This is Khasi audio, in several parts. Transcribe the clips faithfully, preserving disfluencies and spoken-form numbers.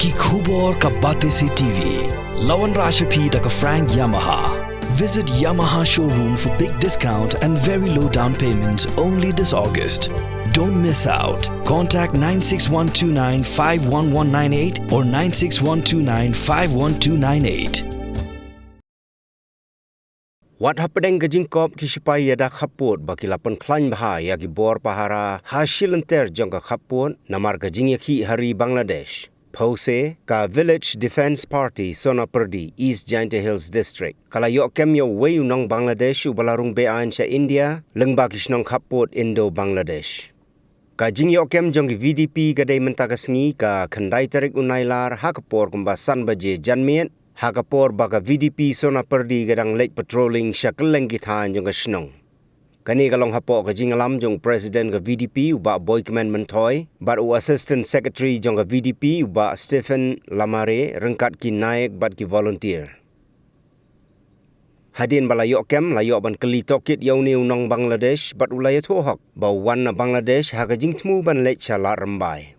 Ki khubor ka Batesi T V. La wanrah sha phi da ka Frank Yamaha. Visit Yamaha showroom for big discount and very low down payments only this August. Don't miss out. Contact nine six one two nine five one one nine eight or nine six one two nine five one two nine eight. Wat hapdeng ka jingkop ki sipai ïada khappud ba ki la pynkhlaiñ bha ïa ki bor pahara ha shilynter jong ka khappud namar ka jingïakhih ha ri Bangladesh. Phew se, ka Village Defence Party Sonapyrdi, East Jaintia Hills District, ka la ïoh kem ïa uwei u nong Bangladesh uba la rung beaiñ sha India lyngba ki shnong khappud Indo-Bangladesh. Ka jingïoh kem jong ki V D P ka dei mynta ka sngi ka khyndai tarik u Nailar ha ka por kumba san baje janmiet, ha ka por ba ka V D P Sonapyrdi ka dang leit patrolling sha kylleng ki thaiñ jong ka shnong. Kane ka long hapoh ka jingïalam jong u President ka V D P u Bah Boikmen Myntoi bad u Assistant Secretary jong ka V D P u Bah Stephen Lamare ryngkat ki naik bad ki volunteer. Hadien ba la ïoh kem, la ïoh ban kylli tohkit ïa une u nong Bangladesh bad u la ïathuh hok ba u wan na Bangladesh ha ka jingthmu ban leit sha Lad Rymbai.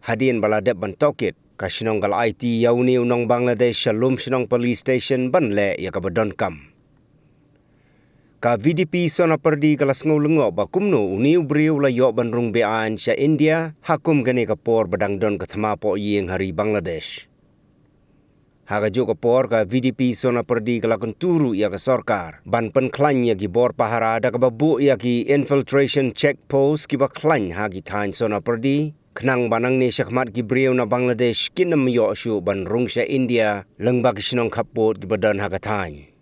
Hadien ba la dep ban tohkit, ka shnong ka la aiti ïa une u nong Bangladesh sha Lumshnong Police Station ban leh ïa kaba donkam. Ka V D P Sonapyrdi ka la sngew lyngngoh ba kumno une u briew u la ïoh ban rung beaiñ sha India ha kum kane ka por ba dang don ka thma pohïing ha ri Bangladesh. Ha kajuh ka por, ka V D P Sonapyrdi ka la kyntu ruh ïa ka sorkar ban pynkhlaiñ ïa ki bor pahara da kaba buh ïa ki infiltration check post kiba khlaiñ ha ki thaiñ Sonapyrdi, khnang ba nangne shakhmat ki briew na Bangladesh kin ym ïoh shuh ban rung sha India lyngba ki shnong khappud kiba don ha ka thaiñ.